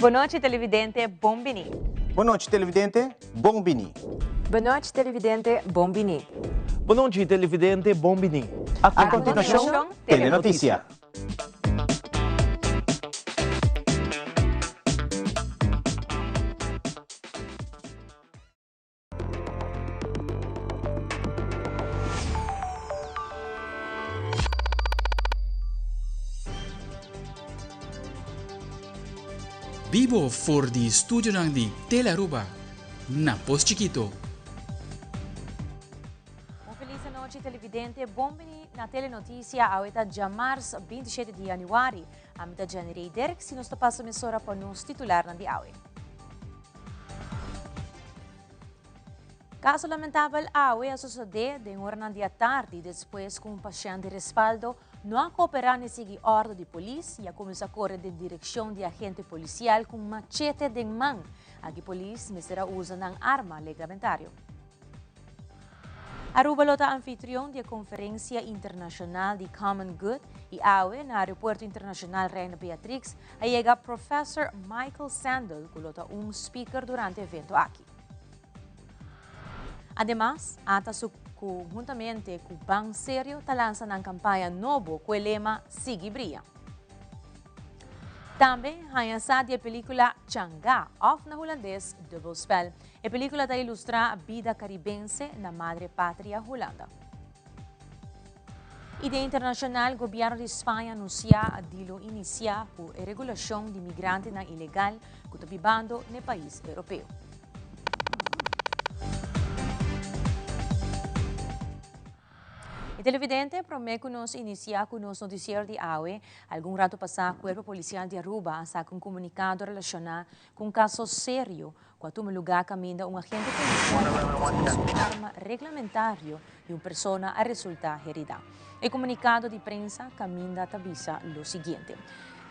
Bon nochi televidente, bon bini. Bon nochi televidente, bon bini. Bon nochi televidente, bon bini. Bon nochi televidente, bon bini. A continuacion, Telenoticia. Bibo for di studionan di Tele Aruba na Pos Chikito. Un feliz anochi televidente, bon bini na Telenoticia, awe ta djamars 27 di januari. Ami ta Jenny Rey Dirks y nos ta pasa mesora pa nos titularnan di awe. Caso lamentabel awe a sosode den oranan di atardi despues cu un pashent di respaldo no a coopera ni sigui ordo di polis y a cuminsa core den direccion di agente policial cu un machete den man. Aki polis mester a usa nan arma leglamentario. Aruba lo ta anfitrion di e conferencia internacional di Common Good y awe na Aeropuerto Internacional Reina Beatrix a yega Professor Michael Sandel cu lo ta un speaker durante evento aki. Ademas, ata su cu huntamente cu Ban Serio ta lansa nan campaña nobo cu e lema Sigui Bria. Tambe haña sa di e pelicula Changá of na Hulandes Dubbelspel. E pelicula ta ilustra bida Caribense na madre patria Hulanda. Y den internacional, gobierno di Spaña anuncia di lo inicia cu e regulacion di migrantenan ilegal cu ta bibando n'e pais Europeo. E televidente, prome cu nos inicia cu nos noticiero di awe, algun rato pasa Cuerpo Policial di Aruba a saca un comunicado relaciona cu un caso serio cu a tuma lugar caminda un agente policial a usa su arma reglamentario y un persona a resulta herida. E comunicado di prensa caminda ta bisa lo siguiente.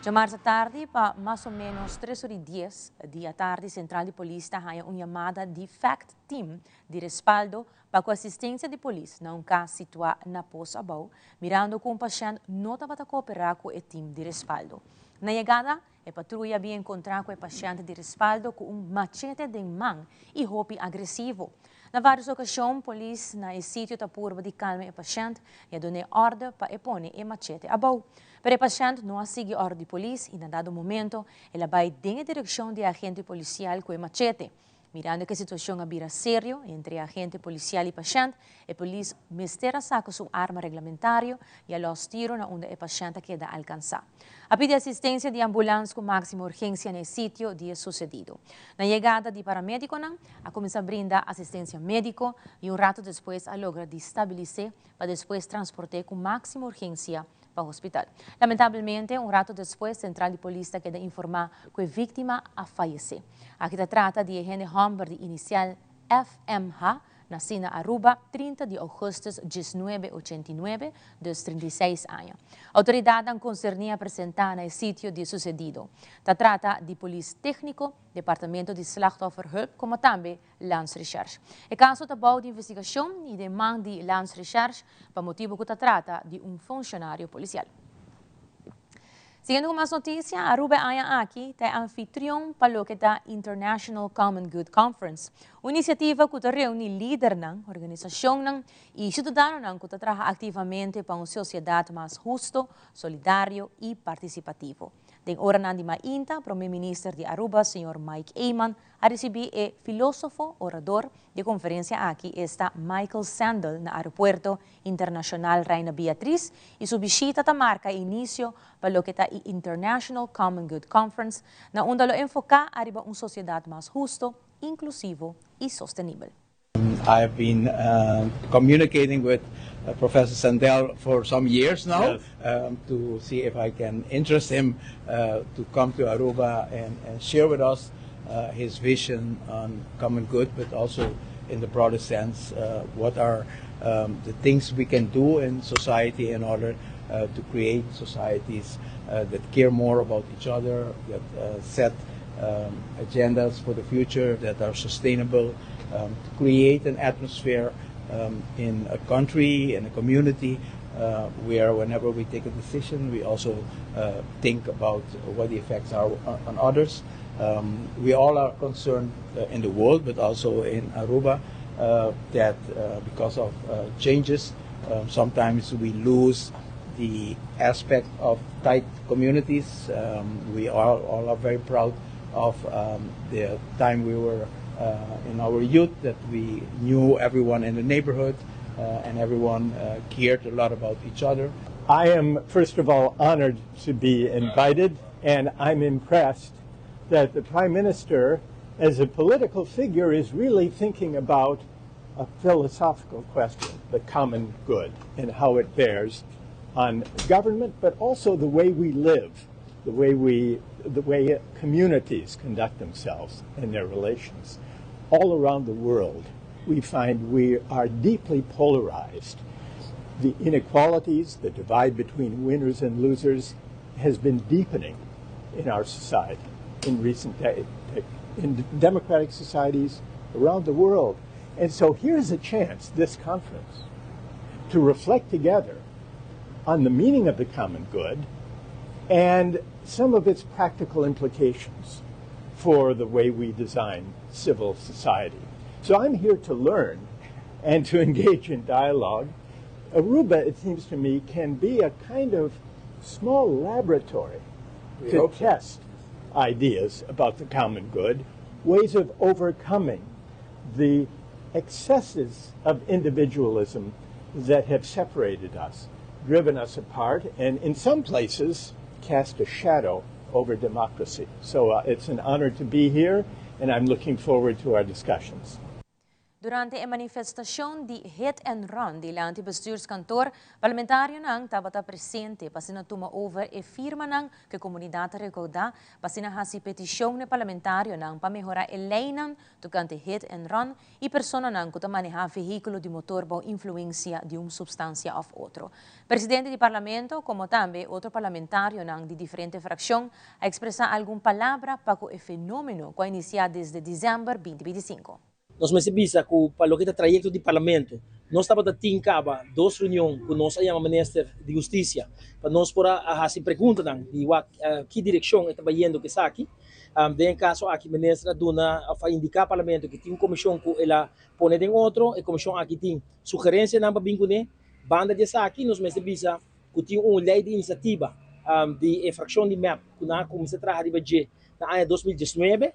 Djamarsa tardi pa mas o menos tres ora y dies di atardi Central di Polis ta haya un yamada di Fact Team di respaldo Pa ku asistensia di polis na un kas situá na Pos Abou, mirando ku un pashènt no tabata kooperá ku e tim di respaldo. Na yegada, e patruya a bin enkontrá ku e pashènt di respaldo ku un machete den man i hopi agresivo. Na vários okashon, polis na e sitio ta purba di kalma e pashènt i a dun'é òrde pa e pone e machete abou. Pero e pashènt no a sigui òrde di polis i na dado momento el a bai den e direkshon di e agente polisial ku e machete. Mirando ku e situashon a bira serio entre e agente polisial i pashènt, e polis mester a saka su arma reglamentario i a lòs tiro na unda e pashènt a keda alkansá. A pidi asistensia di ambulans ku máksimo urgensia na e sitio di e susedido. Na yegada di paramedikonan, a kuminsá brinda asistensia médiko i un ratu despues a logra di stabilis'é pa despues transport'é ku máksimo urgensia pa hospital. Lamentablemente, un rato despues central di polis ta keda informa cu e victima a fayece. Aki ta trata di e hende homber di inicial FMH, naci na Aruba 30 di augustus 1989, dus 36 aña. Autoridadnan concerni a presenta na e sitio di e sucedido. Ta trata di polis tecnico, departamento di slachtofferhulp como tambe Landsrecherche. E caso ta bou di investigacion y den man di Landsrecherche pa motibo cu ta trata di un funcionario policial. Siguiendo cu mas noticia, Aruba e aña aki ta e anfitrion pa loke ta International Common Good Conference, un iniciativa cu ta reuni lidernan, organisacionnan y ciudadanonan cu ta traha activamente pa un sociedad mas husto, solidario y participativo. Den oranan di mainta, Prome Minister di Aruba, señor Mike Eman, A ricibi e filosofo orador di e conferencia aki esta Michael Sandel na Aeropuerto Internacional Reina Beatriz y su bishita ta marca e inicio pa loke ta e International Common Good Conference na unda lo enfoca ariba un sociedad mas husto, inclusivo y sostenibel. I have been communicating with Professor Sandel for some years now to see if I can interest him to come to Aruba and share with us his vision on common good, but also in the broader sense, what are the things we can do in society in order to create societies that care more about each other, that set agendas for the future that are sustainable, to create an atmosphere in a country, in a community, where whenever we take a decision, we also think about what the effects are on others. We all are concerned in the world, but also in Aruba, that because of changes, sometimes we lose the aspect of tight communities. We all are very proud of the time we were in our youth, that we knew everyone in the neighborhood and everyone cared a lot about each other. I am, first of all, honored to be invited, and I'm impressed that the Prime Minister, as a political figure, is really thinking about a philosophical question, the common good, and how it bears on government, but also the way we live, the way communities conduct themselves in their relations. All around the world, we find we are deeply polarized. The inequalities, the divide between winners and losers, has been deepening in our society in recent days, in democratic societies around the world. And so here's a chance, this conference, to reflect together on the meaning of the common good and some of its practical implications for the way we design civil society. So I'm here to learn and to engage in dialogue. Aruba, it seems to me, can be a kind of small laboratory We to hope so. test ideas about the common good, ways of overcoming the excesses of individualism that have separated us, driven us apart, and in some places cast a shadow over democracy. So it's an honor to be here, and I'm looking forward to our discussions. Durante e manifestacion di hit and run dilanti bestuurskantoor, parlamentarionan tabata presente pa asina tuma over e firmanan cu e comunidad a recauda, pa asina haci peticion na parlamentarionan pa mehora e leynan tocante hit and run y personanan cu ta maneha vehiculo di motor bou influencia di un substancia of otro. Presidente di parlamento, como tambe otro parlamentarionan di diferente fraccion, a expresa algun palabra pa e fenomeno cu a inicia desde december 2025. Nos mester bisa cu pa loke ta trayecto di parlamento, nos tabata tin caba dos reunion cu nos a yama minister di Husticia, pa nos por a haci preguntanan di ki direccion ta bayendo cu esaki. Den caso aki minister a duna a indica parlamento cu tin un comision cu el a pone den otro, e comision aki tin sugerencianan pa bin cune. Banda di esaki, nos mester bisa cu tin un ley di iniciativa di fraccion di MEP cu nan a cuminsa traha riba dje na aña 2019,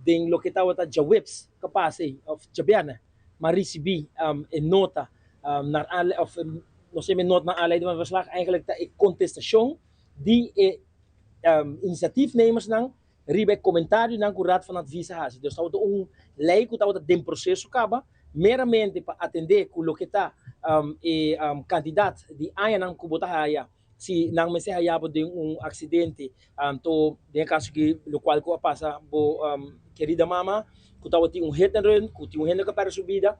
den loke tabata diahuebs cu a pasa of diabierna, m'a ricibi e nota naar aanle of no sé, nota naar aanleiding van verslag, eigenlijk ta e contestacion di e initiatiefnemersnan riba e comentarionan cu Raad van Advies a haci. Dus tabata un ley cu tabata den proceso caba, meramente pa atende cu loke ta e cantidad di añanan cu bo ta haya si nan mester haya bo den un accidente, anto den caso cu locual cu a pasa bo querida mama, cu tabatin un hit and run, cu tin un hende cu a perde su bida.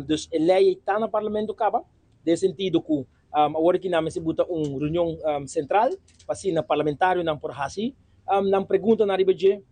Dus e ley ta na parlamento caba, den sentido cu awor cu nan mester buta un reunion central, pa asina parlamentarionan por haci nan preguntanan riba dje.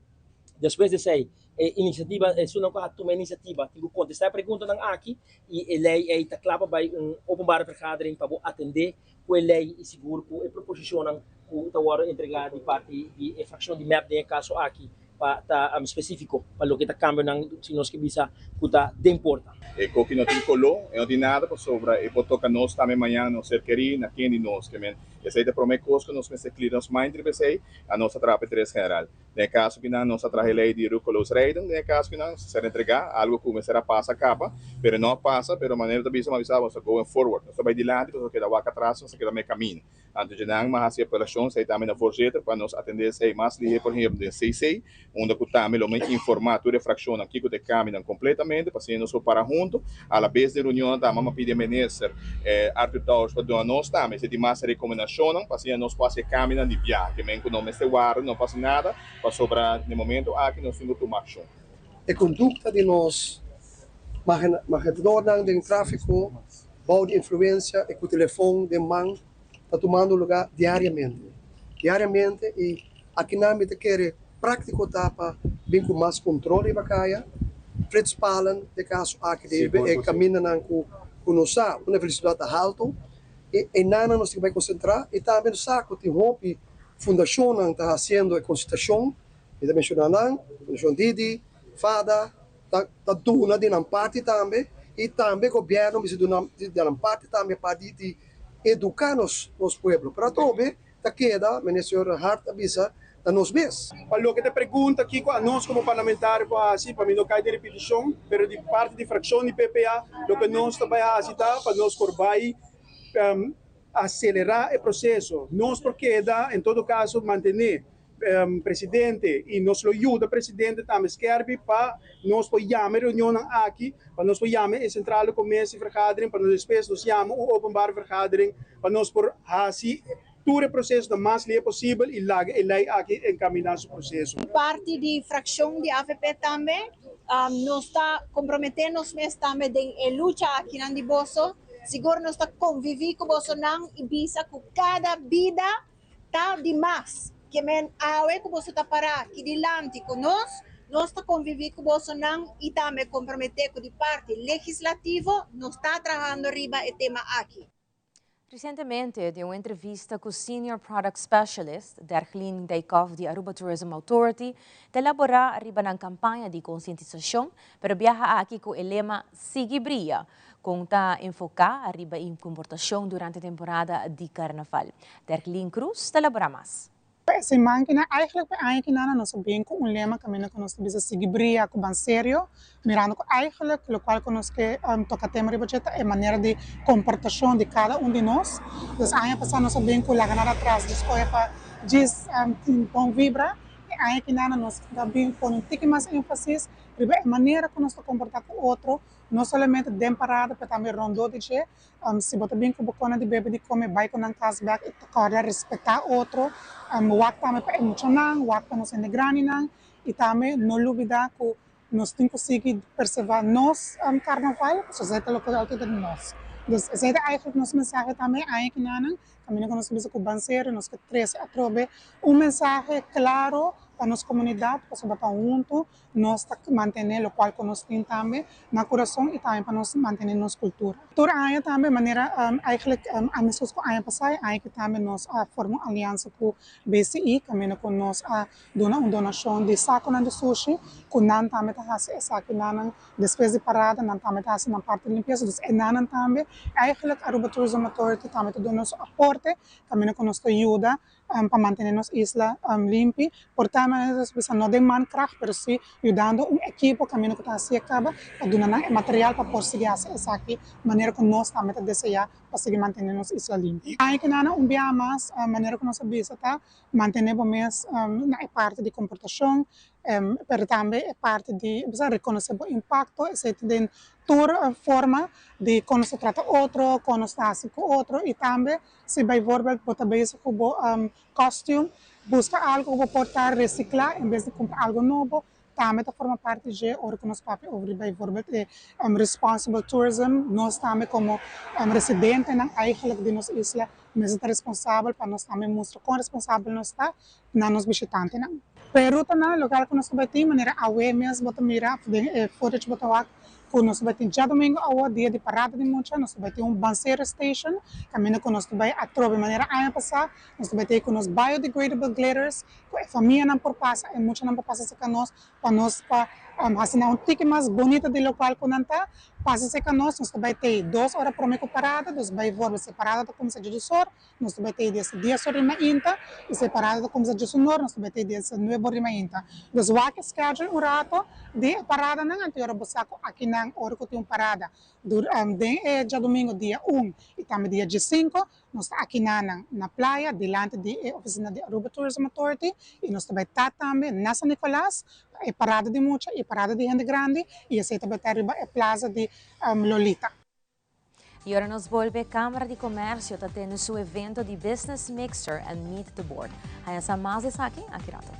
Despues di esey, e iniciativa, esunnan cu a tuma iniciativa, tin cu contesta e preguntanan aki y e ley ey ta cla pa bay un openbare vergadering pa bo atende cu e ley y sigur cu e proposicionnan cu ta wordo entrega di parti di e fraccion di MEP den e caso aki pa ta specifico pa loke ta cambionan si nos ke bisa cu ta den porta. E coki no tin color, e no tin nada pasobra e por toca nos tambe mañana, nos ser keri na ken di nos. Ke men esey ta prome cos cu nos mester clear nos mind riba esey, a nos a traha pa interes general. Den e caso kinan nos a traha e ley di roekeloos rijden, den e caso kinan nos a ser entrega algo cu mester a pasa caba, pero no a pasa, pero manera ta bisa, m'a bisa nos ta going forward, nos ta bay dilanti pasobra keda wak atras nos ta keda mey camino. Anto dje-nan m'a haci apelacion esey tambe na voorzitter pa nos atende esey mas lihe, por ehemplo den CC, unda cu tambe lo mey informa tur e fraccionnan kico ta e cambionan completamente pa asina nos por para hunto. Alabes den reunionnan tambe m'a pidi e minister Arthur Dowers pa duna nos tambe esey tin mas recomendacionnan pa asina nos por haci e cambionan di biaha. Ke men cu no mester warda, no pasa nada, pasobra na e momento aki nos tin cu tuma accion. E conducta di nos manehadornan den trafico bou di influencia y cu telefon den man ta tumando lugar diariamente. Diariamente y akinan mi ta kere practico ta pa bin cu mas control riba caya, flitspalen den caso aki di e camindanan cu nos sa unda velocidad ta halto y eynan nos tin cu bay concentra y tambe nos sa cu tin hopi fundacionnan ta haciendo e concentracion. Mi ta menshoná nan, Fundashon Didi, fada, ta ta duna di nan parti tambe i tambe gobièrnu mester duna di nan parti tambe pa di di eduká nos nos pueblo. Pero atrobe ta keda, Minister Hart a bisa, na nos mes. Pa loke ta e pregunta kiko anos komo parlamentario por hasi, pa mi no kai den ripitishon, pero di parti di frakshon di PPA loke nos ta bai hasi ta pa nos por bai aselerá e proseso. Nos por keda en todo kaso mantené presidente i nos lo yuda presidente tambe skerpi pa nos por yama e reunionnan aki, pa nos por yama e centrale commissie vergadering, pa nos despues nos yama un openbare vergadering pa nos por hasi tur e procesonan mas lihe posibel i laga e ley aki encamina su proceso. Parti di fraccion di avp tambe nos ta compromete nos mes tambe den e lucha akinan di boso, sigur nos ta convivi cu bosonan i bisa cu cada bida Ta di mas ke men awe ku boso ta pará aki dilanti ku nos, nos ta konviví ku bosonan i tambe komprometé ku di parti legislativo nos ta trahando riba e tema aki. Resientemente, den un entrevista ku Senior Product Specialist, Derglien Dijkhoff di Aruba Tourism Authority, ta elaborá riba nan kampaña di konsientisashon, pero biaha aki ku e lema Sigui Bria, Con ta enfoca ariba e comportacion durante temporada di Carnaval? Derklien Cruz ta elabora mas. E siman kina, eigenlijk pa e aña kina nos a bin ku un lema kaminda ku nos ta bisa sigui bria ku ban serio, mirando ku eigenlijk lokual ku nos ke toka tema riba dje ta e manera di komportashon di kada un di nos. Dus aña pasá nos a bin ku laga nada atras djis kohe pa djis tin bon vibra. E aña kina nos ta bin pone un tiki mas énfasis riba e manera ku nos ta komportá ku otro, No solamente den parada pero tambe rondó di dje. Si bo ta bin ku bo kona di bebe di kome bai ku nan kas bèk i ta kòrda respetá otro. Wak tambe pa e muchanan, wak pa nos hende grandinan i tambe no lubidá ku nos tin ku sigui perservá nos karnaval pasobra esei ta loke alto ta di nos. Dus esei ta eigentlik nos mensahe tambe aña kinanan kaminda ku nos ta bisa ku ban serio nos ke trese atrobe un mensahe klaro pa nos komunidat pasobra ta huntu Nos ta mantené lokual ku nos tin tambe na kurason i tambe pa nos mantené nos kultura. Tur aña tambe manera eigenlijk amisos ku aña pasá e aña aki tambe nos a forma un aliansa ku BCI kaminda ku nos a duna un donashon di sakonan di sushi ku nan tambe ta hasi esakinan despues di parada nan tambe ta hasi nan parti di limpiesa dus e nannan tambe eigenlijk Aruba Tourism Authority tambe ta duna su aporte kaminda ku nos ta yuda pa mantene nos isla limpi. Por tal manera nos bisa no den mankracht pero si yudando un ekipo kaminda ku ta hasi e kaba pa duna nan e material pa por sigui hasi esaki manera ku nos tambe ta desea pa sigui mantene nos isla limpi. Aña kinana un biaha mas manera ku nos a bisa ta mantene bo mes na e parti di komportashon pero tambe e parti di bisa rekonosé bo impakto esei ta den tur forma di kon nos ta trata otro, kon nos ta hasi ku otro i tambe Si bijvoorbeeld bo ta bezig ku bo costume, buska algo ku bo por ta recicla en bes di kumpra algo nobo, tambe ta forma parti dje ora ku nos papia over di bijvoorbeeld e responsible tourism. Nos tambe komo residentenan eigenlijk di nos isla mester ta responsabel pa nos tambe mustra kon responsabel nos ta na nos bishitantenan. P'e rutanan lokal ku nos ta bai tin, manera awe mes bo ta mira den e footage bo ta wak ku nos ta bai tin djadumingu awo, dia di parada di mucha, nos ta bai tin un bansero station kaminda ku nos ta bai atrobe manera aña pasá, nos ta bai tin ku nos biodegradable glitters ku e famianan por pasa, e muchanan por pasa serka nos pa nos pa hasi nan un tiki mas bunita di lokual ku nan ta, pasa serka nos, nos ta bai tei dos ora prome ku parada, dus baivoorbeeld si parada ta kuminsá djidus or, Nos ta bai des dies or di mainta y si e parada ta cuminsa djes un or nos ta bai des nuebe or di mainta. Dus wak e schedule un rato di e paradanan anto ora bo sa cu akinan ora cu tin un parada den e djadomingo dia un y tambe dia diescinco nos ta akinanan na playa dilanti di e oficina di Aruba Tourism Authority y nos ta bai ta tambe na San Nicolas pa e parada di mucha y parada di hende grandi y esey ta bai ta riba e plaza di Lolita. Y ora nos bolbe, Camara di Comercio ta tene su evento di Business Mixer and Meet the Board. Haya sa mas di esaki aki rato.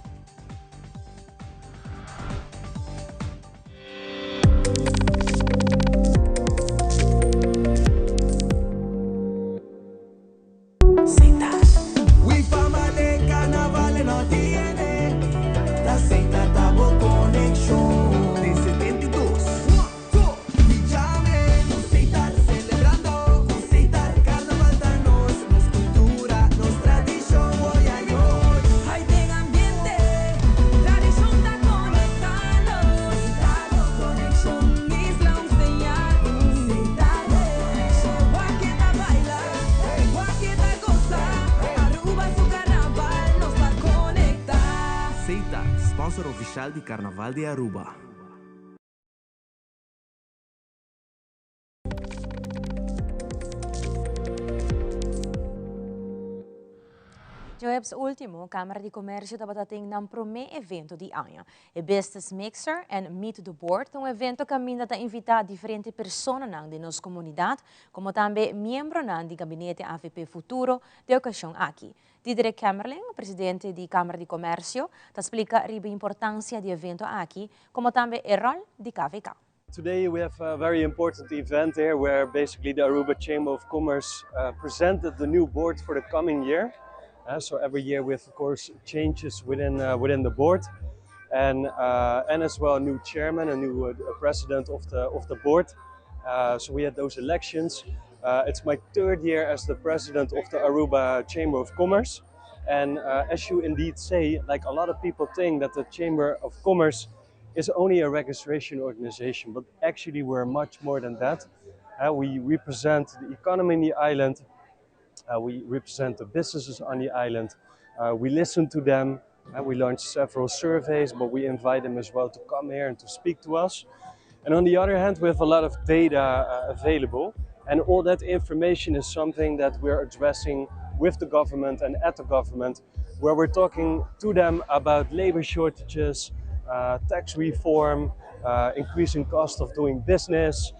Sponsor oficial di Carnaval di Aruba. Djoebs ultimo, Camara di Comercio tabata tin nan prome evento di aña. E Business Mixer en Meet the Board ta un evento caminda ta invita diferente personanan den nos comunidad, como tambe miembronan di Gabinete avp Futuro den ocasion aki. Diederik Kemmerling, presidente di Camara di Comercio, ta splica riba importancia di evento aki, como tambe e rol di KVK. Today we have a very important event here where basically the Aruba Chamber of Commerce presented the new board for the coming year. So every year we have of course changes within the board and as well a new chairman, a new president of the board. So we had those elections. It's my third year as the president of the Aruba Chamber of Commerce. And as you indeed say, a lot of people think that the Chamber of Commerce is only a registration organization, but actually we're much more than that. We represent the economy in the island, we represent the businesses on the island, we listen to them, we launch several surveys, but we invite them as well to come here and to speak to us. And on the other hand, we have a lot of data available, and all that information is something that we're addressing with the government and at the government, where we're talking to them about labor shortages, tax reform, increasing cost of doing business,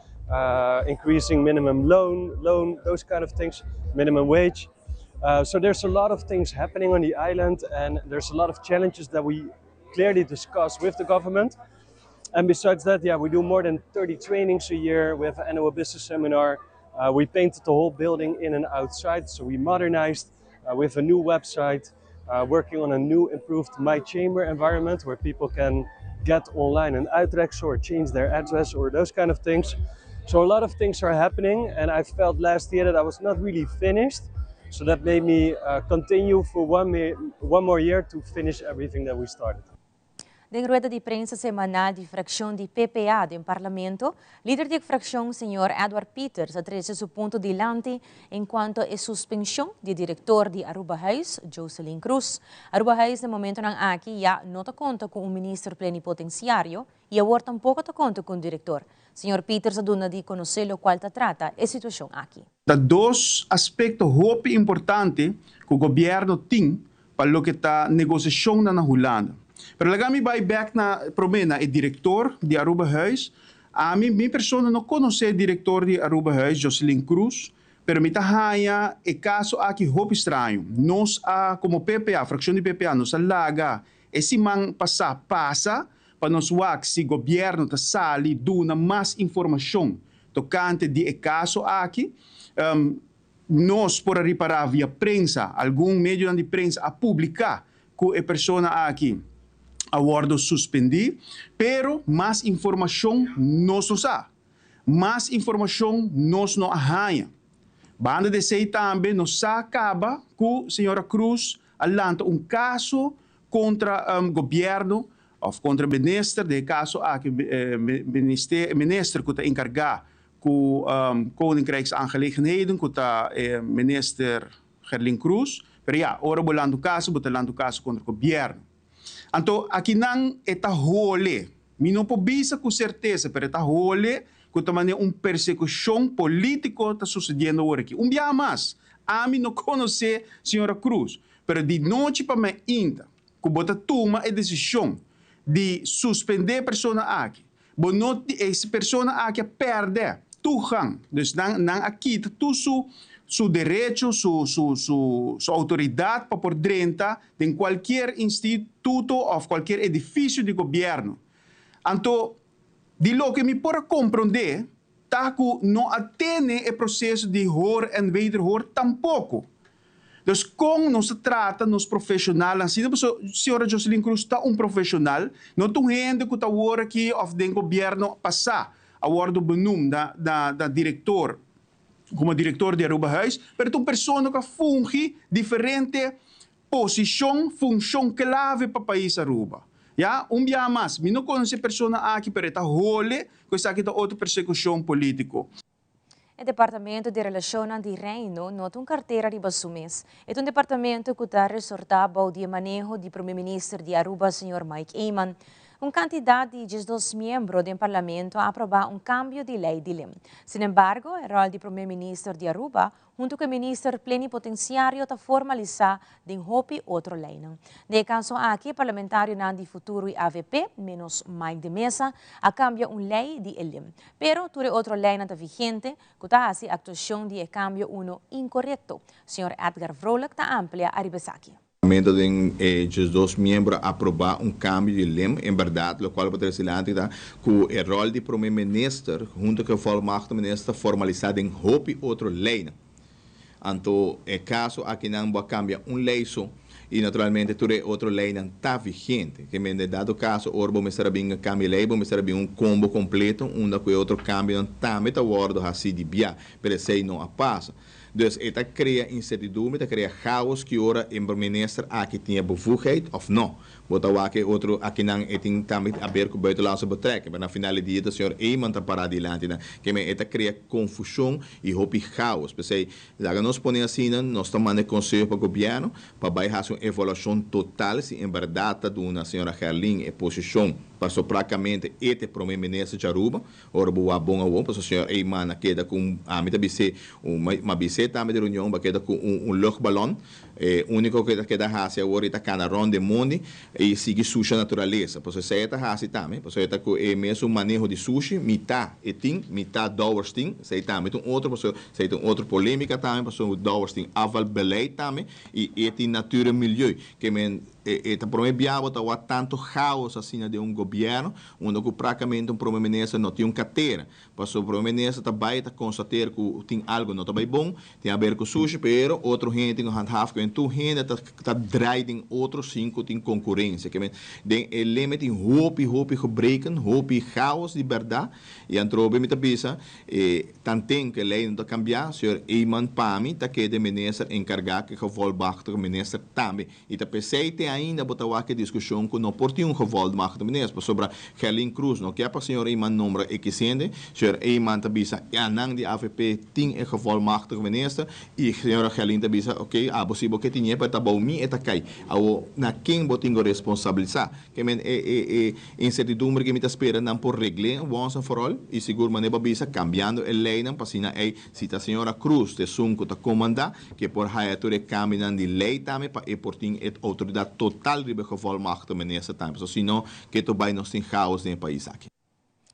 increasing minimum loan, those kind of things, minimum wage. So there's a lot of things happening on the island, and there's a lot of challenges that we clearly discuss with the government. And besides that, we do more than 30 trainings a year. We have an annual business seminar. We painted the whole building in and outside, so we modernized. We have a new website, working on a new improved My Chamber environment where people can get online and uittreksel or change their address or those kind of things. So a lot of things are happening, and I felt last year that I was not really finished. So that made me continue for one more year to finish everything that we started. Den rueda di prensa semanal di fraccion di PPA den Parlamento, lider di fraccion señor Edward Pieters a trece su punto dilanti en cuanto e suspension di director di Aruba Huis, Jocelyn Croes. Aruba Huis na momentonan aki ya no ta conta cu un minister plenipotenciario y awor tampoco ta conta cu un director. Señor Pieters a duna di conoce locual ta trata e situacion aki. Ta dos aspecto hopi importante cu gobierno tin pa loke ta negociacion na Hulanda. Pero laga mi bay back na prome na e director di Aruba Huis. Ami, mi persona no conoce e director di Aruba Huis, Jocelyn Croes, pero mi ta haya e caso aki hopi straño. Nos a, como PPA, fraccion di PPA, nos a laga e siman pasa pasa pa nos wak si gobierno ta sali duna mas informacion tocante di e caso aki. Nos por a ripara via prensa, algun medionan di prensa a publica cu e persona aki a wordo suspendi, pero mas informacion nos no sa. Mas informacion nos no a haya. Banda di esey tambe nos sa caba cu señora Croes a lanta un caso contra gobierno of contra minister, den e caso aki, minister cu ta encarga cu Koninkrijksaangelegenheden, cu ta minister Gerlin Croes. Pero ya, ora bo lanta un caso, bo ta lanta un caso contra gobierno. Anto, akinan e ta hole. Mi no por bisa cu certeza, pero e ta hole cu ta manera un persecucion politico ta sucediendo awor aki. Un biaha mas, ami no conoce señora Croes, pero di nochi pa mainta, cu bo ta tuma e decision di suspende e persona aki, bo no, e persona aki a perde toegang, dus nan a kita tur su derecho, su autoridad pa por drenta den cualkier instituto of cualkier edificio di gobierno. Anto, di loke mi por a compronde, ta cu no a tene e proceso di hoor en wederhoor tampoco. Dus con nos ta trata nos profesionalnan? Asina pasobra señora Jocelyn Croes ta un profesional, no ta un hende cu ta awor aki of den gobierno pasa a wordo benoemd na director, como director di Aruba Huis, pero ta un persona cu a fungi diferente posicion, funcion clave pa pais Aruba. Ya, un biaha mas, mi no conoce e persona aki, pero e ta hole cu esaki ta otro persecucion politico. E Departamento di Relacionnan di Reino no ta un cartera riba su mes. E ta un departamento cu ta resorta bou di e maneho di Prome Minister di Aruba, señor Mike Eman. Un cantidad di 12 miembro den Parlamento a aproba un cambio di ley di LIM. Sinembargo, e rol di Prome Minister di Aruba, hunto cu e Minister Plenipotenciario ta formalisa den hopi otro leynan. Den e caso aki, parlamentarionan di Futuro y AVP, menos Mike de Meza, a cambia un ley di e LIM. Pero tur e otro leynan ta vigente, cu ta haci actuacion di e cambio uno incorecto. Señor Edgar Vrolijk ta amplia ariba esaki. Parlamento den e 12 miembro a aproba un cambio di LIM, en berdad, locual pa trece dilanti ta cu e rol di Prome Minister hunto cu e Volmacht Minister formalisa den hopi otro leynan. Anto e caso akinan bo a cambia un ley so y naturalmente tur e otro leynan ta vigente. Ke men den dado caso ora bo mester a bin cambia ley bo mester a bin un combo completo unda cu e otro cambionan tambe ta wordo haci di bia, pero esey no a pasa. Dus e ta crea incertidumbre, ta crea chaos ki ora e minister aki tin e bevoegdheid of no. Bo ta wak e otro akinan e tin tambe haber cu buitenlandse betrekking, pero na final di dia ta señor Eman ta para dilanti nan. Ke men e ta crea confusion y hopi chaos. P'esey laga nos pone asina, nos ta manda e conseho pa gobierno pa bay haci un evaluacion total si en berdad ta duna señora Gerlin e posicion paso practicamente e ta e prome minister di Aruba. Ora bo wak bon awor, pasobra señor Eman a keda cu un, ami ta bis'é, un, m'a bis'é tambe den reunion, bo a keda cu un, un luchtballon. E unico cu e ta keda haci awor e ta cana rond den mondi y sigui susha naturalesa. Pasobra esey e ta haci tambe, pasobra e ta cu e mesun maneho di sushi, mitá e tin, mitá Dowers tin, esey tambe ta un otro, pasobra esey ta un otro polemica tambe, pasobra Dowers tin afvalbeleid tambe y e tin natuur en milieu. Ke men e ta prome bia bo ta wak tanto chaos asina den un gobierno, Unda ku prakamente un prome minister no tin un katera. Pasobra prome minister ta bai ta konstater ku tin algu no ta bai bon, tin haber ku sushi, pero otro hende tin ku handhaaf ku en tur hende ta ta drai den otro sin ku tin konkurensia. Ke men den e leme tin hopi hopi gebreken, hopi chaos di bèrdat i antrobe mi ta bisa e tanten ku e lei no ta kambiá, señor Eman pa mi ta keda e minister enkargá ku e gevolmachtige minister tambe. I ta p'esei te ainda bo ta wak e diskushon ku no por tin un gevolmachtigde minister, pasobra Gerlin Croes no ke pa señor Eman nombra ekis hende, señor Eman ta bisa ya nan di avp tin e gevolmachtigde minister i señora Gerlin ta bisa ok abo si bo ke tin'e pero ta bou mi e ta kai. Awo na ken bo tin ku responsabilisa? Ke men e e e insertidumbre ke mi ta spera nan por regl'e once and for all i sigur manera bo a bisa kambiando e leinan pa asina ei si ta señora Croes ta esun ku ta komanda Ke por haya tur e kambionan di lei tambe pa e por tin e outoridat total riba e gevolmachtigde minister tambe. Pasobra si no, ke to bai nos tin chaos den e pais aki.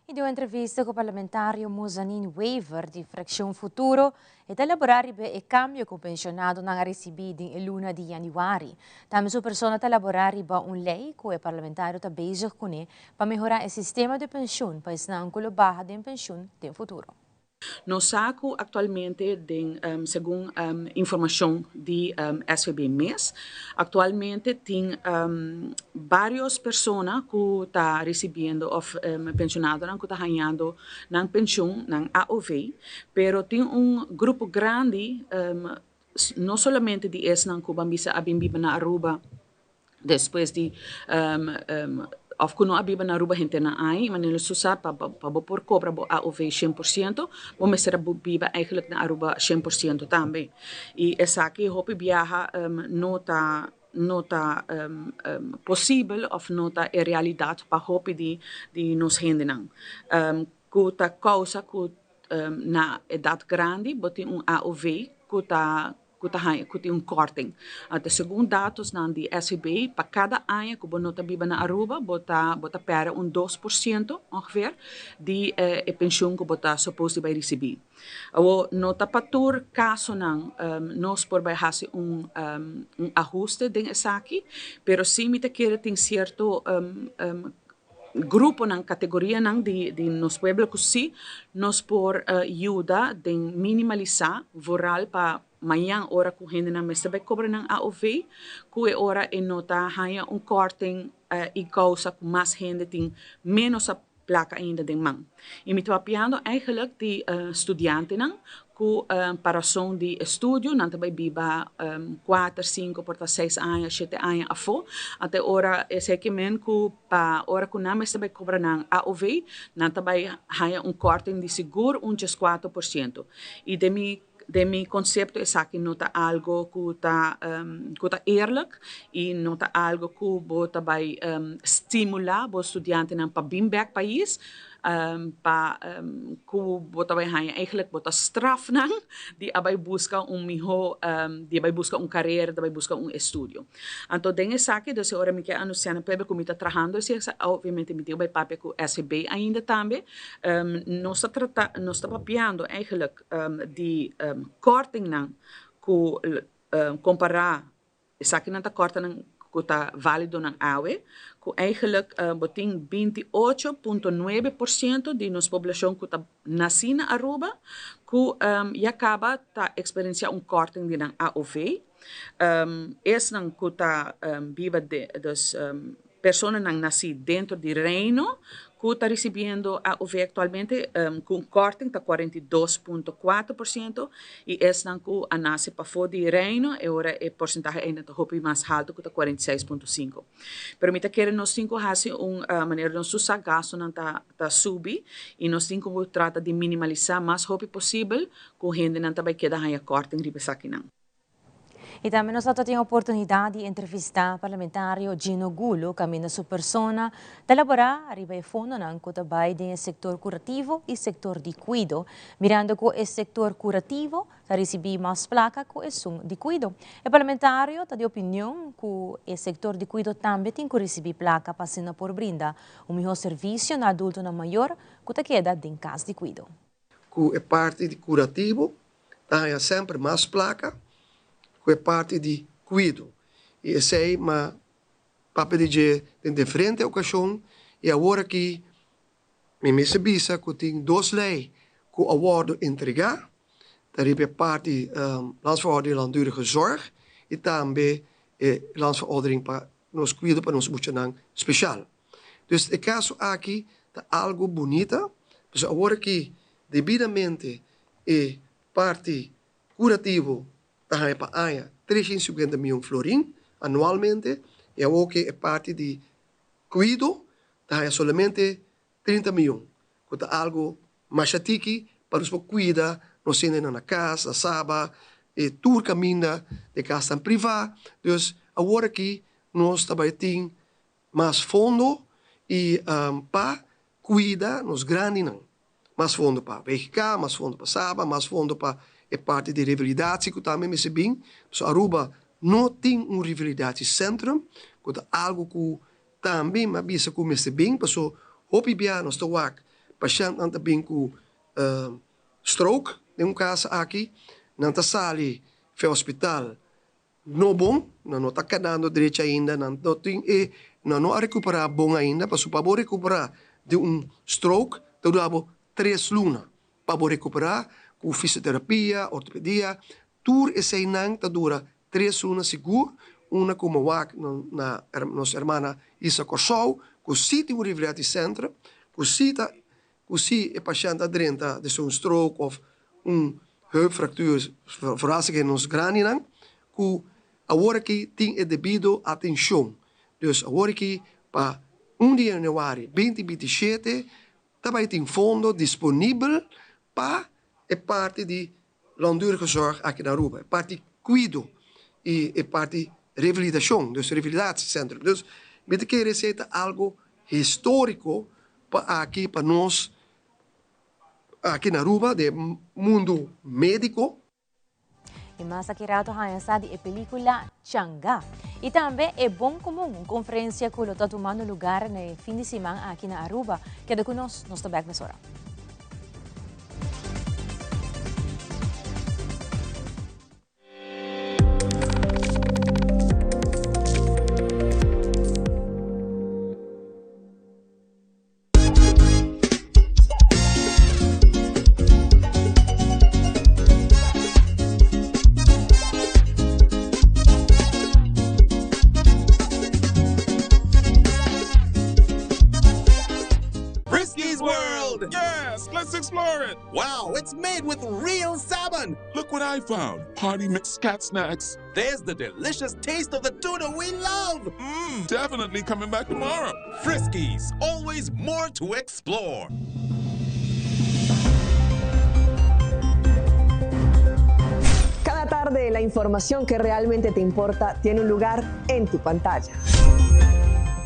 I den un entrevista ku parlamentario Mozanin Wever di Frakshon Futuro, e ta elaborá riba e kambio ku penshonadonan a risibí den e luna di yanüari. Tambe su persona ta elaborá riba un lei ku e parlamentario ta bezig kuné pa mehorá e sistema di penshun pa esnan ku lo baha den penshun den futuro. Nos sa ku aktualmente den segun informashon di SVB mes, aktualmente tin varios persona ku ta risibiendo òf penshonadonan ku ta hañando nan penshun, nan AOV, pero tin un grupo grandi no solamente di esnan ku ban bisa a bin biba na Aruba Despues di of ku no a biba na Aruba henter nan aña, manera su sa pa bo por kobra bo AOV 100%, bo mester a biba eigenlijk na Aruba 100% tambe. I esaki hopi biaha no ta no ta posibel of no ta e realidat pa hopi di di nos hendenan. Ku ta kousa ku na edat grandi bo tin un AOV ku ta ku ta haña ku tin un kòrting. Anto segun datosnan di SVB pa kada aña ku bo no ta biba na Aruba bo ta bo ta pèrdè un 2% ongeveer di e penshun ku bo ta supos di bai risibí. Awor no ta pa tur kasonan nos por bai hasi un un ahuste den esaki pero si mi ta kere tin sierto gruponan, kategorianan di di nos pueblo ku si nos por yuda den minimalisá vooral pa mañan ora ku hendenan mester bai kobra nan AOV ku e ora e no ta haña un kòrting i kousa ku mas hende tin ménos. placa ainda den man. Y mi ta papiando eigenlijk di studiantenan cu pa rason di estudio nan ta bay biba cuater, cinco, por ta seis aña, shete aña afo. Ante ora esey ke men cu pa ora cu nan mester bay cobra nan AOV nan ta bay haya un korting di sigur un 14%. Y den mi Den mi concepto esaki no ta algo cu ta cu ta eerlijk y no ta algo cu bo ta bay stimula bo studiantenan pa bin bek pais pa cu bo ta bay haña eigenlijk bo ta straf nan di a bay busca un miho di a bay busca un carera di a bay busca un estudio. Anto den esaki dus e ora mi ke anuncia na pueblo cu mi ta trahando esey obviamente mi tin cu bay papia cu SVB ainda tambe nos ta trata nos ta papiando eigenlijk di kortingnan ku kompará esakinan ta kòrtanan ku ta válidonan awe, ku eigenlijk bo tin 28.9% di nos poblashon ku ta nasí na Aruba ku ya kaba ta eksperensiá un kòrting di nan AOV. Esnan ku ta biba den, dus Personanan nací dentro di Reino cu ta ricibiendo AOV actualmente cu un korting ta 42.4% y esnan cu a nace pafó di Reino e ora e porcentahe ainda ta hopi mas halto cu ta 46.5. Pero mi ta kere nos tin cu haci un manera nos tur sa gastonan ta subi y nos tin cu trata di minimalisa mas hopi posibel cu hendenan ta bay keda haya korting riba esakinan. Y tambe nos a tin oportunidad di entrevista parlamentario Gino Gulo caminda su persona ta elabora ariba e fondonan cu ta bay den e sector curativo y sector di cuido, mirando cu e sector curativo ta ricibi mas placa cu esun di cuido. E parlamentario ta di opinion cu e sector di cuido tambe tin cu ricibi placa pa asina por brinda un miho servicio na adultonan mayor cu ta keda den cas di cuido. Ku e parti di kurativo ta haña semper mas plaka ku e parti di kuido. I esei m'a papia di dje den diferente okashon i awor aki mi mester bisa ku tin dos lei ku a wòrdu entregá, ta riba e parti Landsverordening Langdurige Zorg i tambe e Landsverordening pa nos kuido pa nos muchanan speshal. Dus e kaso aki ta algu bunita, pasobra awor aki debidamente e parti kurativo ta haña pa aña 350 mion florin anualmente i awor ke e parti di kuido ta haña solamente 30 mion, ku ta algu masha tiki pa nos por kuida nos hendenan na kas, na Saba, e tur kaminda den kasnan privá. Dus awor aki nos ta bai tin Mas fondo y pa cuida nos grandinan. Mas fondo pa WGK, mas fondo pa Saba, mas fondo pa e parti di revalidatie cu tambe mester bin. Pasobra Aruba no tin un revalidatiecentrum, cu ta algo cu tambe mi a bisa cu mester bin, pasobra hopi bia nos ta wak pashentnan ta bin cu stroke den un casa aki, nan ta sali fe hospital No bon, nan no ta kadando drechi ainda, nan no tin e, nan no a rekuperá bon ainda, pasobra pa bo rekuperá di un stroke ta dura bo tres luna pa bo rekuperá ku fisioterapia, ortopedia, tur eseinan ta dura tres luna sigur, una ku mi wak na nos hermana Isa Kòrsou ku si tin un revalidatiecentra, ku si ta ku si e pashènt a drenta despues un stroke òf un heupfractuur, vooral si ke nos grandinan, ku awor aki tin e debido atenshon. Dus awor aki pa un di januari 2027 ta bai tin fondo disponibel pa e parti di langdurige zorg aki na Aruba, e parti kuido i e parti revalidashon, dus revalidatiecentrum. Dus mi ta kere esei ta algo historico pa aki pa nos aki na Aruba den mundo medico. Y mas aki rato haña sa di e pelicula Changa. Y tambe e Bon Comun, un conferencia cu lo ta tumando lugar na e fin di siman aki na Aruba. Keda cu nos, nos ta bek mesora. world! Yes, let's explore it! Wow, it's made with real salmon! Look what I found! Party mix cat snacks. There's the delicious taste of the tuna we love! Mmm, definitely coming back tomorrow. Friskies, always more to explore. Cada tarde la información que realmente te importa tiene un lugar en tu pantalla.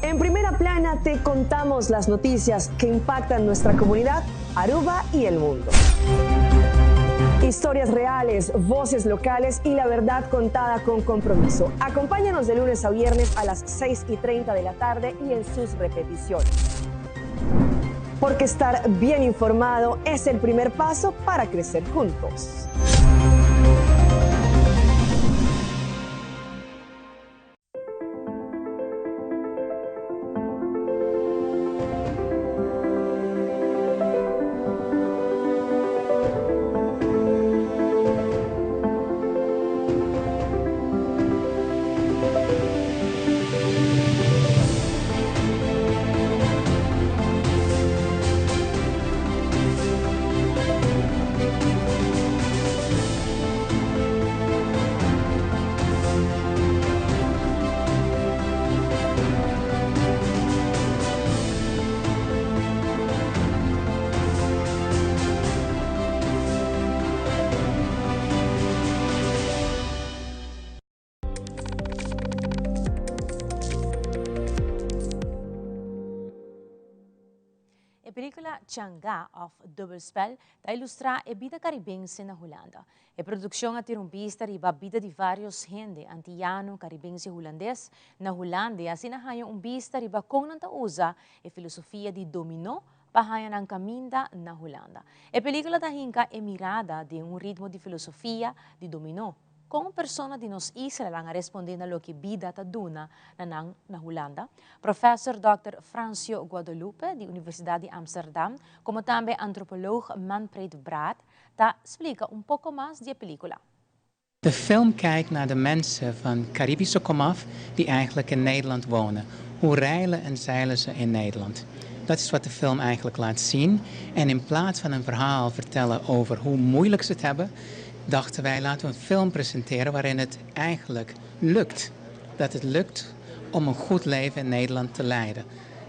En primera plana te contamos las noticias que impactan nuestra comunidad, Aruba y el mundo. Historias reales, voces locales y la verdad contada con compromiso. Acompáñanos de lunes a viernes a las 6 y 30 de la tarde y en sus repeticiones. Porque estar bien informado es el primer paso para crecer juntos. E película Changa of Dubbelspel ta ilustrá e bida karibense na Hulanda. E produkshon a tira un bista riba bida di vários hende, antiyano, karibense i hulandes, na Hulanda i asina haña un bista riba kon nan ta usa e filosofia di dominó pa haña nan kaminda na Hulanda. E pelíkula ta hinka e mirada den un ritmo di filosofia di dominó. Kon un persona di nos islanan a respondé na loke bida ta duna na nan na Hulanda? Professor dòkter Francio Guadalupe di Universidat di Amsterdam, komo tambe antropoloog Manfred Braat, ta splika un poko mas di e pelíkula. De film kijkt naar de mensen van Caribische komaf die eigenlijk in Nederland wonen. Hoe reilen en zeilen ze in Nederland? Dat is wat de film eigenlijk laat zien. En in plaats van een verhaal vertellen over hoe moeilijk ze het hebben, dachten wij laten we een film presenteren waarin het eigenlijk lukt. Dat het lukt om een goed leven in Nederland te leiden.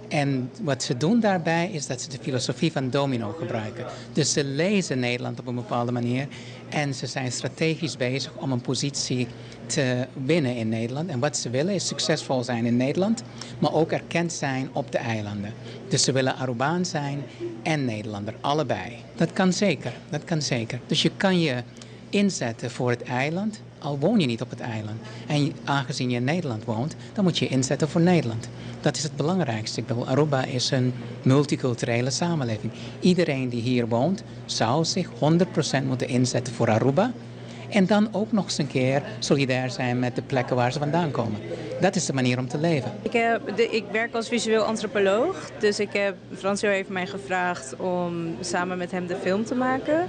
En wat ze doen daarbij is dat ze de filosofie van domino gebruiken. Dus ze lezen Nederland op een bepaalde manier en ze zijn strategisch bezig om een positie te winnen in Nederland. En wat ze willen is succesvol zijn in Nederland, maar ook erkend zijn op de eilanden. Dus ze willen Arubaan zijn en Nederlander, allebei. Dat kan zeker, dat kan zeker. Dus je kan je inzetten voor het eiland, al woon je niet op het eiland. En aangezien je in Nederland woont, dan moet je je inzetten voor Nederland. Dat is het belangrijkste. Ik bedoel, Aruba is een multiculturele samenleving. Iedereen die hier woont, zou zich 100% moeten inzetten voor Aruba. En dan ook nog eens een keer solidair zijn met de plekken waar ze vandaan komen. Dat is de manier om te leven. Ik, heb de, ik werk als visueel antropoloog. Dus ik heb, Francio heeft mij gevraagd om samen met hem de film te maken.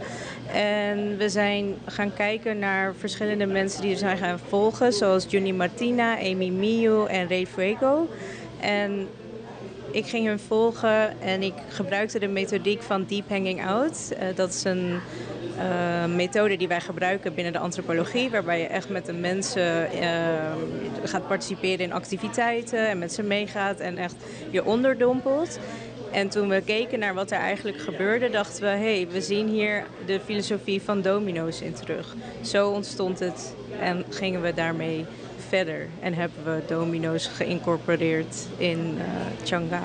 En we zijn gaan kijken naar verschillende mensen die er zijn gaan volgen. Zoals Juni Martina, Amy Miu en Ray Fuego. En ik ging hun volgen en ik gebruikte de methodiek van Deep Hanging Out. Uh, dat is een uh, methode die wij gebruiken binnen de antropologie, waarbij je echt met de mensen uh, gaat participeren in activiteiten en met ze meegaat en echt je onderdompelt. En toen we keken naar wat er eigenlijk gebeurde, dachten we: hé, hey, we zien hier de filosofie van domino's in terug. Zo ontstond het en gingen we daarmee verder en hebben we domino's geïncorporeerd in uh, Changa.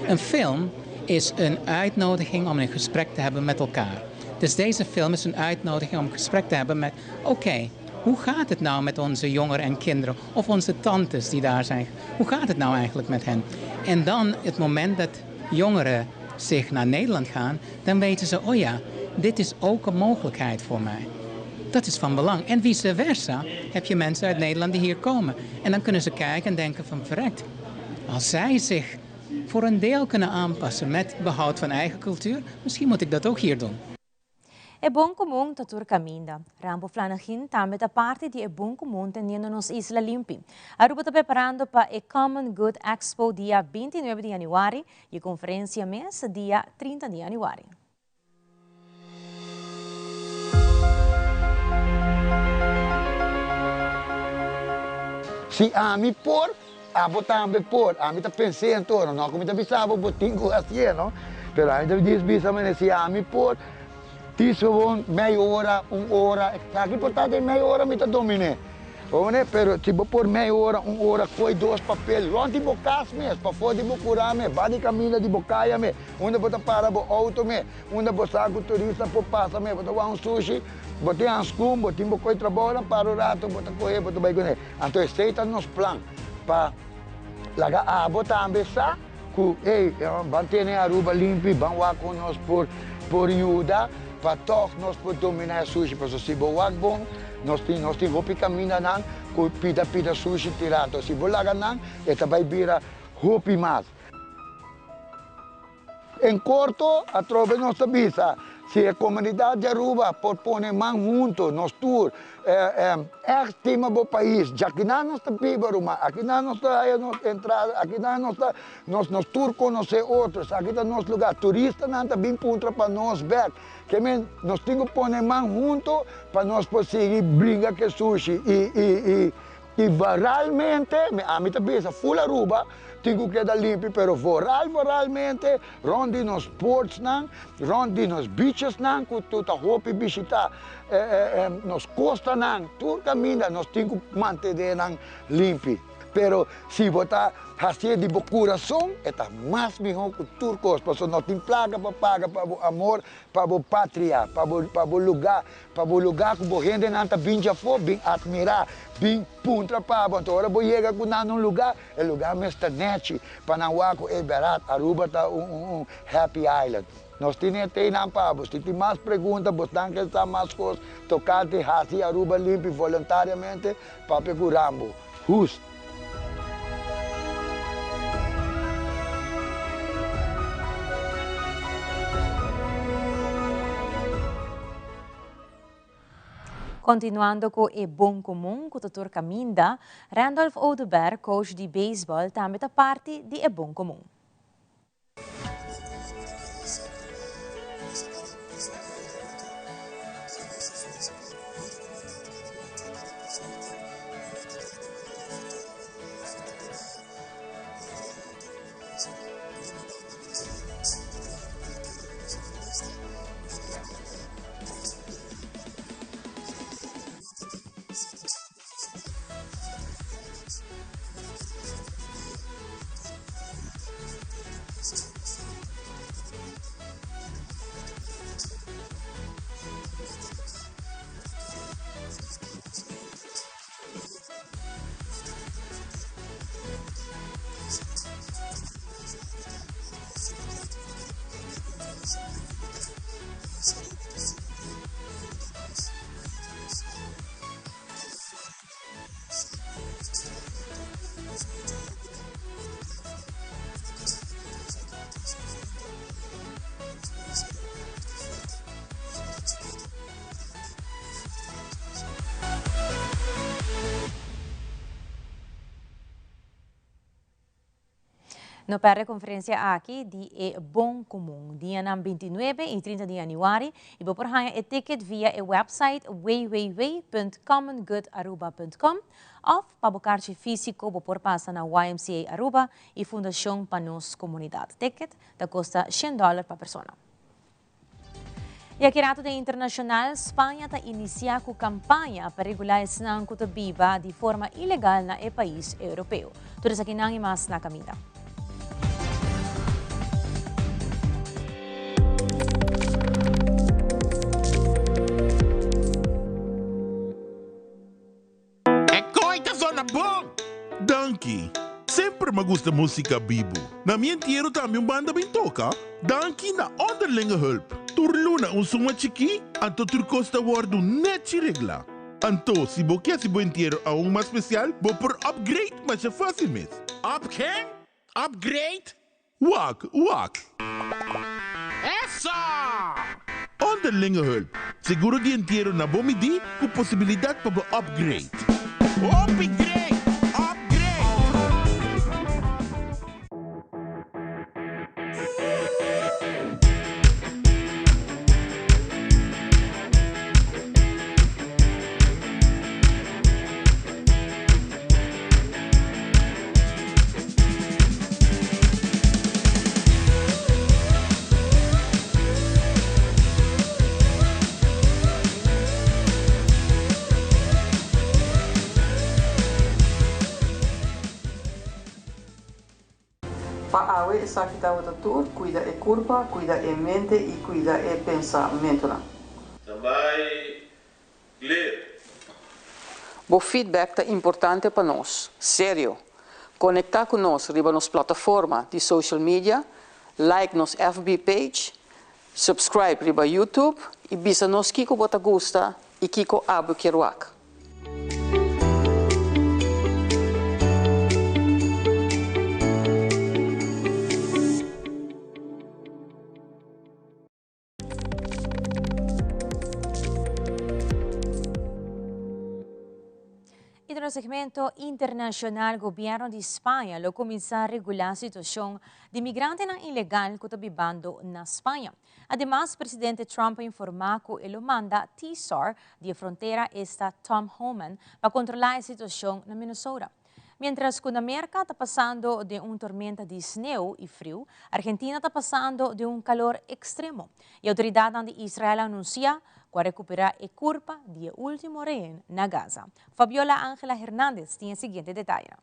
Een film is een uitnodiging om een gesprek te hebben met elkaar. Dus deze film is een uitnodiging om een gesprek te hebben met: oké, hoe gaat het nou met onze jongeren en kinderen of onze tantes die daar zijn? Hoe gaat het nou eigenlijk met hen? En dan het moment dat jongeren zich naar Nederland gaan, dan weten ze: oh ja, dit is ook een mogelijkheid voor mij. Dat is van belang. En vice versa heb je mensen uit Nederland die hier komen. En dan kunnen ze kijken en denken van verrekt. Als zij zich voor een deel kunnen aanpassen met behoud van eigen cultuur, misschien moet ik dat ook hier doen. E bon comun ta tur caminda. Rambo Flanegin tambe ta parti di e bon comun teniendo nos isla limpi. Aruba ta preparando pa e Common Good Expo dia 29 di januari y e conferencia mes dia 30 di januari. Si ami por, abo tambe por. Ami ta pens'é anto, no ku mi ta bisa bo, bo tin ku hasié, no. Pero ami ta djis bisa manera si ami por, tis gewoon mei ora, un ora, esaki por ta den mei ora mi ta dominé. Bo manera, pero si bo por mei ora, un ora, koi dos papel rònt di bo kas mes, pafó di bo kurá mes, ba di kaminda di bo kaya mes, unda bo ta para bo outo mes, Unda bo sa ku turista por pasa me, bo ta wak un sushi, bo tin hanskun, bo tin bo koe trabounan, para un rato bo ta kohe, bo ta bai kuné. Anto esei ta nos plan pa laga abo tambe sa ku hey, ban tene Aruba limpi, ban wak kon nos por por yuda pa tòg nos por dominá e sushi. Pasobra si bo wak bon, nos tin nos tin hopi kamindanan ku pida pida sushi tirá. Anto si bo laga nan, e ta bai bira hopi mas. En korto, atrobe nos ta bisa, si e komunidat di Aruba por pone man hunto, nos tur, ègt stima bo pais, djakinan nos ta biba ruman, akinan nos ta haya nos entrada, akinan nos ta, nos nos tur konosé otro, esaki ta nos lugá, turistanan ta bin puntra pa nos bèk, ke men nos tin ku pone man hunto pa nos por sigui bringa ku e sushi i i i. I varalmente, mi ami ta bisa full Aruba tin ku keda limpi, pero voral voralmente rond di nos portsnan, rond di nos beachesnan ku tur ta hopi bishita nos kostanan, tur kaminda nos tin ku mantene nan limpi. Pero si bo ta hasié di bo kurason e ta mas mihó ku tur kos, pasobra no tin plaka pa paga pa bo amor pa bo patria, pa bo pa bo lugá, Pa bo lugá ku bo hendenan ta bin djafó, bin atmirá, bin puntra pa bo. Anto ora bo yega ku nan na un lugá, e lugá mes ta nèchi pa nan wak ku, ey, bèrdat, Aruba ta un un un happy island. Nos tin e teinan pa bo. Si tin mas pregunta, bo stan ke sa mas kos tokante hasi Aruba limpi voluntariamente, papia ku Rambo. Hust. Continuando cu e bon comun cu ta tur caminda, Randolph Oduber, coach di baseball, tambe ta parti di e bon comun. No perde conferencia aki di e Bon Comun, dianan 29 y 30 di januari y bo por haña e ticket via e website www.commongoodaruba.com of pa bo karchi fisico bo por pasa na YMCA Aruba y Fundacion pa Nos Comunidad. Ticket ta costa shen dollar pa persona. Y aki rato den internacional, Spaña ta inicia cu campaña pa regula esnan cu ta biba di forma ilegal na e pais europeo. Tur esakinan y mas na caminda. E koi ta zona bon! Danki! Semper m'a gusta musica bibu. Na mi entiero tambe un banda bin toca. Danki na Onderlinge Hulp. Tur luna un suma chikí, anto tur kos ta wòrdu nèchi reglá. Anto, si bo ke hasi bo entiero aun mas spesial, bo por upgrade masha fásil mes. Up ken? Upgrade? Wak, wak! Eso! Onderlinge Hulp. Seguro di entiero na bo midí ku posibilidat pa bo upgrade. Hopi great! Upgrade! Pa awe esaki tabata tur, cuida e curpa, cuida e mente y cuida e pensamentonan. Standby, clear. Bo feedback ta importante pa nos. Serio! Conecta cu nos riba nos plataforma di social media, like nos FB page, subscribe riba YouTube y bisa nos kico bo ta gusta y kico abo kier wak. Y den segmento internacional, gobierno di Spaña lo cuminsa regula situacion di migrantenan ilegal cu ta bibando na Spaña. Ademas, presidente Trump a informa cu e lo manda Tsar di frontera esta Tom Homan pa controla e situacion na Minnesota. Mientras cu Merca ta pasando den un tormenta di sneeuw y friu, Argentina ta pasando den un calor extremo. Y autoridad di Israel a anuncia cu a recupera e curpa di ultimo rehen na Gaza. Fabiola Angela Hernandez tin e siguiente detaye.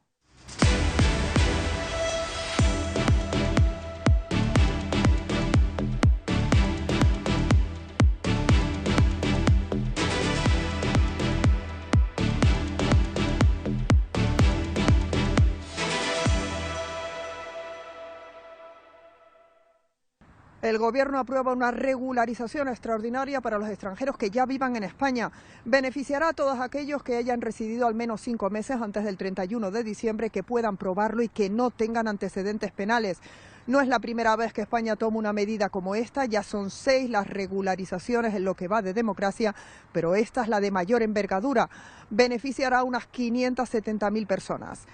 El Gobierno aprueba una regularización extraordinaria para los extranjeros que ya vivan en España. Beneficiará a todos aquellos que hayan residido al menos 5 meses antes del 31 de diciembre, que puedan probarlo y que no tengan antecedentes penales. No es la primera vez que España toma una medida como esta, ya son 6 las regularizaciones en lo que va de democracia, pero esta es la de mayor envergadura. Beneficiará a unas 570.000 personas.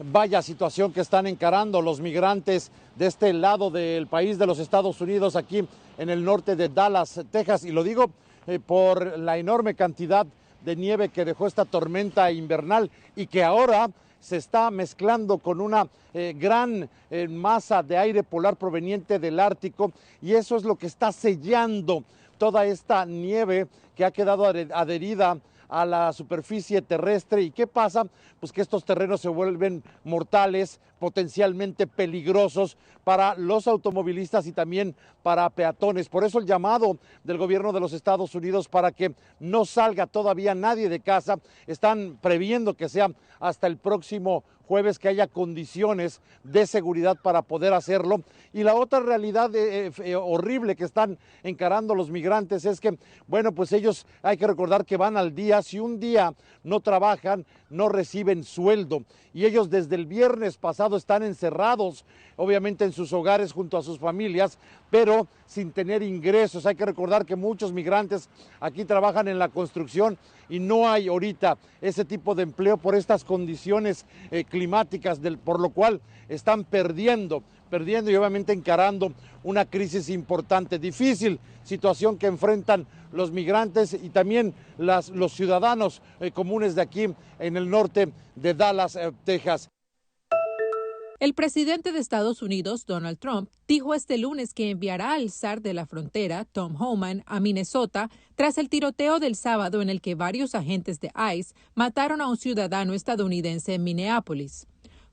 Vaya situación que están encarando los migrantes de este lado del país de los Estados Unidos, aquí en el norte de Dallas, Texas. Y lo digo por la enorme cantidad de nieve que dejó esta tormenta invernal y que ahora se está mezclando con una gran masa de aire polar proveniente del Ártico, y eso es lo que está sellando toda esta nieve que ha quedado adherida a la superficie terrestre. ¿Y qué pasa? Pues que estos terrenos se vuelven mortales, potencialmente peligrosos para los automovilistas y también para peatones. Por eso el llamado del gobierno de los Estados Unidos para que no salga todavía nadie de casa. Están previendo que sea hasta el próximo jueves que haya condiciones de seguridad para poder hacerlo. Y la otra realidad horrible que están encarando los migrantes es que, ellos hay que recordar que van al día. Si un día no trabajan, no reciben sueldo. Y ellos desde el viernes pasado están encerrados, obviamente en sus hogares junto a sus familias, pero sin tener ingresos. Hay que recordar que muchos migrantes aquí trabajan en la construcción y no hay ahorita ese tipo de empleo por estas condiciones climáticas, por lo cual están perdiendo y obviamente encarando una crisis importante, difícil situación que enfrentan los migrantes y también los ciudadanos comunes de aquí en el norte de Dallas, Texas. El presidente de Estados Unidos, Donald Trump, dijo este lunes que enviará al zar de la frontera, Tom Homan, a Minnesota tras el tiroteo del sábado en el que varios agentes de ICE mataron a un ciudadano estadounidense en Minneapolis.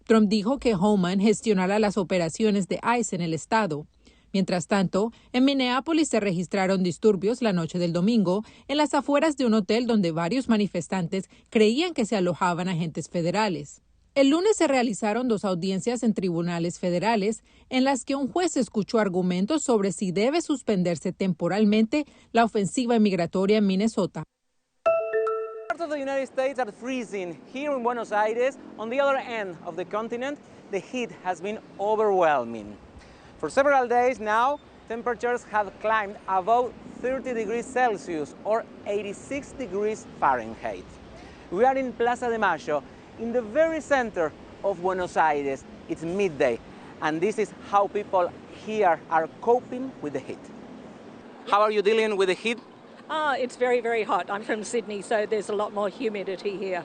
Trump dijo que Homan gestionará las operaciones de ICE en el estado. Mientras tanto, en Minneapolis se registraron disturbios la noche del domingo en las afueras de un hotel donde varios manifestantes creían que se alojaban agentes federales. El lunes se realizaron 2 audiencias en tribunales federales en las que un juez escuchó argumentos sobre si debe suspenderse temporalmente la ofensiva migratoria en Minnesota. Parts of the United States are freezing. Here in Buenos Aires, on the other end of the continent, the heat has been overwhelming. For several days now, Temperatures have climbed above 30 degrees Celsius or 86 degrees Fahrenheit. We are in Plaza de Mayo, in the very center of Buenos Aires. It's midday, and this is how people here are coping with the heat. How are you dealing with the heat? Ah, it's very, very hot. I'm from Sydney, so there's a lot more humidity here.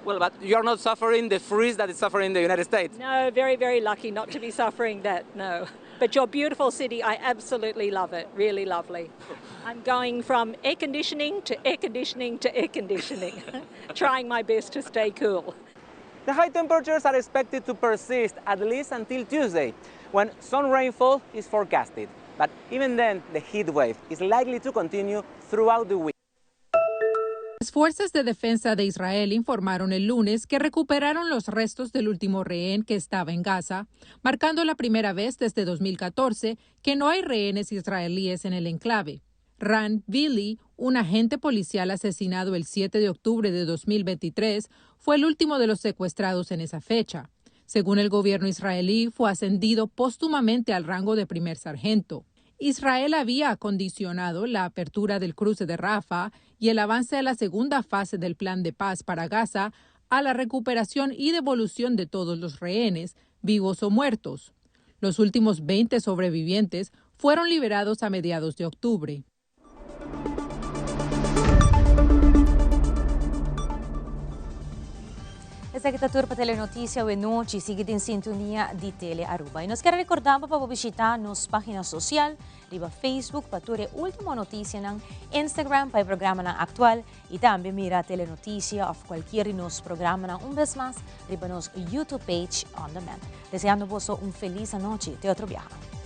Well, but you're not suffering the freeze that is suffering in the United States. No, very, very lucky not to be suffering that, no. But your beautiful city, I absolutely love it. Really lovely. I'm going from air conditioning to air conditioning to air conditioning, trying my best to stay cool. The high temperatures are expected to persist at least until Tuesday, when some rainfall is forecasted. But even then, the heat wave is likely to continue throughout the week. Las fuerzas de defensa de Israel informaron el lunes que recuperaron los restos del último rehén que estaba en Gaza, marcando la primera vez desde 2014 que no hay rehenes israelíes en el enclave. Ran Billy, un agente policial asesinado el 7 de octubre de 2023, fue el último de los secuestrados en esa fecha. Según el gobierno israelí, fue ascendido póstumamente al rango de primer sargento. Israel había acondicionado la apertura del cruce de Rafah y el avance a la segunda fase del plan de paz para Gaza a la recuperación y devolución de todos los rehenes, vivos o muertos. Los últimos 20 sobrevivientes fueron liberados a mediados de octubre. Esaki ta tur pa Telenoticia awe nochi. Sigui den sintonia di Tele Aruba. Y nos kier recorda bo pa bo bishita nos pagina social riba Facebook pa tur e ultimo noticianan, Instagram pa e programanan actual y tambe mira Telenoticia of cualkier di nos programanan un bes mas riba nos YouTube page on demand. Deseando boso un feliz anochi. Te otro biaha.